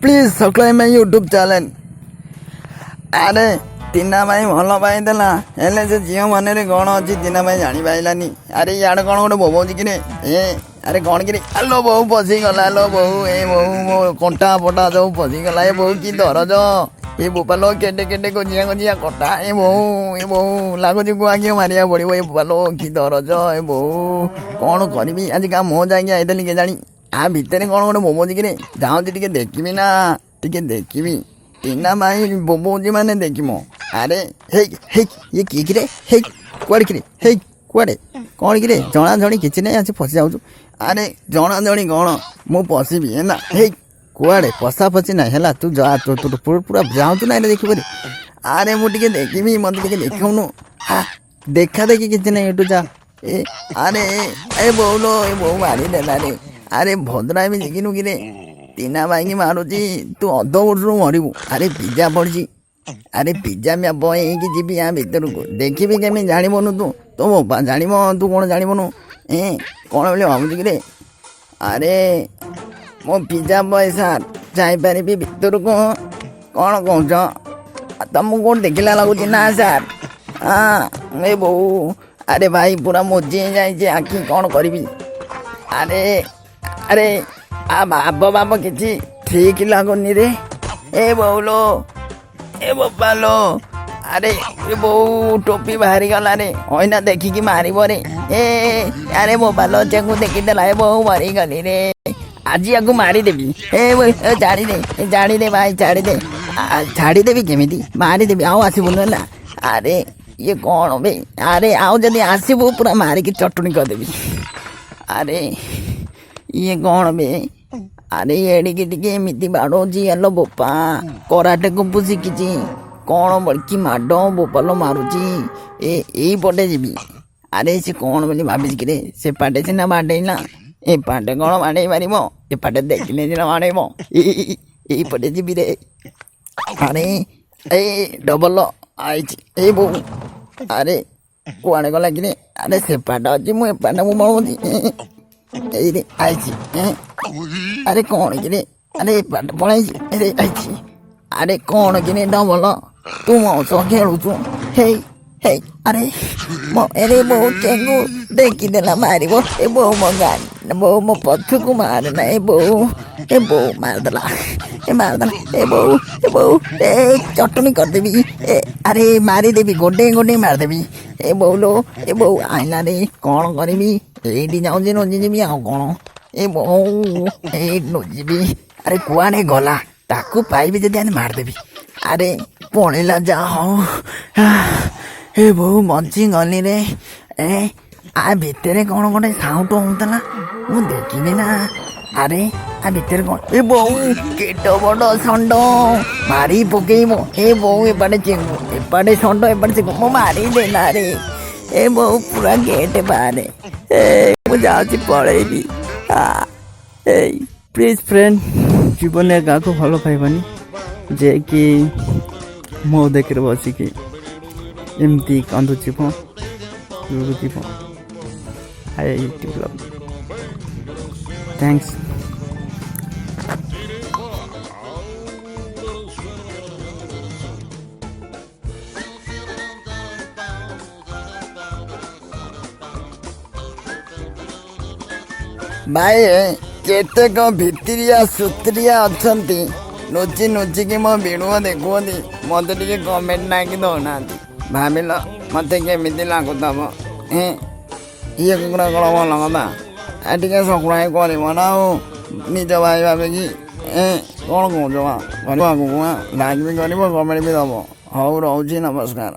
Please subscribe my YouTube channel. ଆରେ, ଟିନା ଭାଇ ଭଲ ପାଇଥିଲା, ହେଲେ ସେ ଝିଅ ମନରେ କ'ଣ ଅଛି ଟିନା ଭାଇ ଜାଣିପାରିଲାନି। ଆରେ, ଇଆଡ଼େ କ'ଣ ଗୋଟେ ବୋବଉଛି କିରେ? ଏ, ଆରେ, କ'ଣ କିରେ? ଆଲୋ ବୋଉ, ପଶିଗଲା। ଆଲୋ ବୋଉ, ଏ ବୋଉ, ମୋ କଣ୍ଟା ଫଟା ସବୁ ପଶିଗଲା। ଏ ବୋଉ, କି ଦରଜ! ଏ ବୋପାଲୋ, କେଡ଼େ କେଡ଼େ ଗଜିଆ ଗଜିଆ କଣ୍ଟା! ଏ ବୋଉ, ଏ ବୋଉ, ଲାଗୁଛି ଗୁଆ ଘିଅ ମାରିବାକୁ ପଡ଼ିବ। ଏ ବୋପାଲୋ, କି ଦରଜ! ଏ ବୋଉ, କ'ଣ କରିବି? ଆଜି କାହା ମୁହଁ ଯାଇକି ଆଇଥିଲି କେଜାଣି। ଆ ଭିତରେ କ'ଣ ଗୋଟେ ବୋବଉଛି କିରେ? ଯାଉଛି ଟିକେ ଦେଖିବି ନା, ଟିକେ ଦେଖିବି। ଟିନା ଭାଇ ବୋବଉଛି ମାନେ ଦେଖିମ। ଆରେ ହେଇ ହେଇ, ଇଏ କିଏ କିରେ? ହେଇ, କୁଆଡ଼େ କିରେ? ହେଇ, କୁଆଡ଼େ କ'ଣ କିରେ? ଜଣା ଜଣି କିଛି ନାହିଁ, ଆସି ଫସି ଯାଉଛୁ। ଆରେ, ଜଣା ଜଣି କ'ଣ, ମୁଁ ପଶିବି ହେଲା। ହେଇ, କୁଆଡ଼େ ପଶା ପଶି ନାହିଁ ହେଲା। ତୁ ଯା, ତୁ ତୁ ପୁରା ଯାଉଛୁ ନା ଏଇଟା ଦେଖିବୁ। ଆରେ, ମୁଁ ଟିକେ ଦେଖିବି, ମୋତେ ଟିକେ ଦେଖାଉନୁ। ଆ ଦେଖା ଦେଖି କିଛି ନାହିଁ, ଏଠୁ ଯା। ଏ ଆରେ, ଏ ବୋଉଲୋ, ଏ ବୋଉ, ମାରିଦେଲା ରେ। ଆରେ, ଭଦ୍ରାମି ଶିଖିନୁ କିରେ? ଟିନା ଭାଇକି ମାରୁଛି। ତୁ ଅଧ ବର୍ଷରୁ ମରିବୁ। ଆରେ, ପିଜା ପଡ଼ିଛି। ଆରେ, ପିଜା ବହେଇକି ଯିବି ଆ ଭିତରକୁ, ଦେଖିବି କେମିତି। ଜାଣିବନୁ ତୁ, ତୋ ବୋପା ଜାଣିବ, ତୁ କ'ଣ ଜାଣିବନୁ? ଏ କ'ଣ ବୋଲି ଭାବୁଛୁ କିରେ? ଆରେ, ମୋ ପିଜା ବୟ ସାର୍, ଯାଇପାରିବି ଭିତରକୁ? କ'ଣ କହୁଛ? ତମକୁ କେଉଁଠି ଦେଖିଲା ଲାଗୁଛି ନା ସାର୍? ହଁ, ଏ ବୋଉ। ଆରେ ଭାଇ, ପୁରା ମୋଜି ହେଇଯାଇଛି ଆଖି, କ'ଣ କରିବି? ଆରେ ଆରେ, ଆ ଭାବ ଭାବ କିଛି ଠିକ ଲାଗୁନି ରେ। ଏ ବୋଉଲୋ, ଏ ବୋପାଲୋ। ଆରେ, ଏ ବୋଉ, ଟୋପି ବାହାରିଗଲା ରେ। ଅଇନା ଦେଖିକି ମାରିବ ରେ। ଏ ଆରେ, ବୋପାଲୋ, ଚେଙ୍କୁ ଦେଖିଦେଲା। ଏ ବୋଉ, ମରିଗଲି ରେ। ଆଜି ଆକୁ ମାରିଦେବି। ଏ ଛାଡ଼ିଦେ, ଛାଡ଼ିଦେ ଭାଇ, ଛାଡ଼ିଦେ। ଛାଡ଼ିଦେବି କେମିତି? ମାରିଦେବି, ଆଉ ଆସିବୁନି ହେଲା। ଆରେ, ଇଏ କ'ଣ ବେ? ଆରେ, ଆଉ ଯଦି ଆସିବୁ ପୁରା ମାରିକି ଚଟୁଣି କରିଦେବି। ଆରେ, ଇଏ କ'ଣ ବେ? ଆରେ, ଏଡ଼ିକି ଟିକେ ଏମିତି ବାଡ଼ଉଛି। ହେଲୋ ବୋପା, କରାଟେ କୁମ୍ପୁ ଶିଖିଛି କ'ଣ? କି ମାଡ଼ ବୋପାଲ ମାରୁଛି! ଏ ଏଇପଟେ ଯିବି। ଆରେ, ସେ କ'ଣ ବୋଲି ଭାବିଛି କିରେ? ସେପାଟେ ସିନା ବାଡ଼େଇଲା, ଏପାଟେ କ'ଣ ବାଡ଼େଇ ପାରିବ? ଏପାଟେ ଦେଖିଲେ ସିନା ବାଡ଼େଇବ। ଏଇପଟେ ଯିବି ରେ। ଆରେ, ଏ ଡବଲ ଆଇଛି। ଏ ବୋଉ, ଆରେ, କୁଆଡ଼େ ଗଲା କିରେ? ଆରେ, ସେପାଟ ଅଛି, ମୁଁ ଏପାଟେ ମୁଁ ପଳଉଛି। ଏଇରେ ଆଇଛି। ଆରେ, କ'ଣ କିରେ? ଆରେ, ଏପାଟେ ପଳେଇଛି। ଆରେ, ଆଇଛି। ଆରେ, କ'ଣ କିରେ ଡବଲ, ତୁ ମୋ ସହ ଖେଳୁଛୁ? ହେଇ ହେଇ, ଆରେ ମୋ, ଆରେ ବୋଉ, ଚେଙ୍ଗୁ ଦେଖିଦେଲା, ମାରିବ। ଏ ବୋଉ, ମୋ ଗାଡ଼ି, ବୋଉ, ମୋ ପଛକୁ ମାରେ ନା। ଏ ବୋଉ, ଏ ବୋଉ, ମାରିଦେଲା, ଏ ମାରିଦେଲା। ଏ ବୋଉ, ଏ ବୋଉ, ଏ ଚଟଣି କରିଦେବି। ଏ ଆରେ, ମାରିଦେବି, ଗୋଡ଼େଇ ଗୋଡ଼େଇ ମାରିଦେବି। ଏ ବୋଉଲୋ, ଏ ବୋଉ, ଆଇଲା ରେ। କ'ଣ କରିବି? ଏଇଠି ଯାଉଛି, ନଚିଯିବି ଆଉ କ'ଣ। ଏ ବୋଉ, ଏଇଠି ନଚିଯିବି। ଆରେ, କୁଆଡ଼େ ଗଲା? ତାକୁ ପାଇବି ଯଦି ଆଣି ମାରିଦେବି। ଆରେ, ପଳେଇଲା, ଯା ହଉ। ଏ ବୋଉ, ବଞ୍ଚି ଗଲି ରେ। ଏ ଆ ଭିତରେ କ'ଣ ଗୋଟେ ସାଉଣ୍ଡ ହଉଥିଲା, ମୁଁ ଦେଖିବି ନା। ଆରେ, ଆ ଭିତରେ କ'ଣ? ଏ ବୋଉ, କେତେ ବଡ଼ ଷଣ୍ଢ, ମାରି ପକେଇବ। ଏ ବୋଉ, ଏପାଟେ ଚେଙ୍ଗୁ, ଏପାଟେ ଷଣ୍ଢ, ଏପାଟେ ଚେଙ୍ଗୁ, ମୁଁ ମାରିଦେଲା ରେ। ଏ ବୋଉ, ପୁରା ଗେଟ୍ ବାହାରେ। ଏ ମୁଁ ଯାଉଛି, ପଳେଇବି। ଏଇ ପ୍ଲିଜ୍ ଫ୍ରେଣ୍ଡ, ଜୀବନରେ କାହାକୁ ଭଲ ପାଇବନି ଯେ କି ମୋ ଦେଖରେ ବସିକି ଏମିତି କାନ୍ଦୁଥିବ, ଲୁଡୁଥିବ। I develop. Thanks. ଭାଇ, କେତେକ ଭିତିରିଆ ସୁତ୍ରିଆ ଅଛନ୍ତି, ଲୁଚି ଲୁଚିକି ମୋ ଭିଡ଼ିଓ ଦେଖୁଛନ୍ତି, ମୋତେ ଟିକେ କମେଣ୍ଟ ନାକି ଦେଉନାହାନ୍ତି। ଭାବିଲ ମୋତେ କେମିତି ଲାଗୁଥିବ? ହେଁ, ଇଏ କୁକୁଡ଼ା କ'ଣ ଭଲ କଥା? ଆ ଟିକେ ସବସ୍କ୍ରାଇବ୍ କରିବ ନା ଆଉ ନିଜ ଭାଇ ଭାବିକି। ଏ କ'ଣ କହୁଛ? କରିବ ଆଗକୁ, ଲାଇକ୍ ବି କରିବ, କମେଣ୍ଟ ବି ଦେବ। ହଉ, ରହୁଛି, ନମସ୍କାର।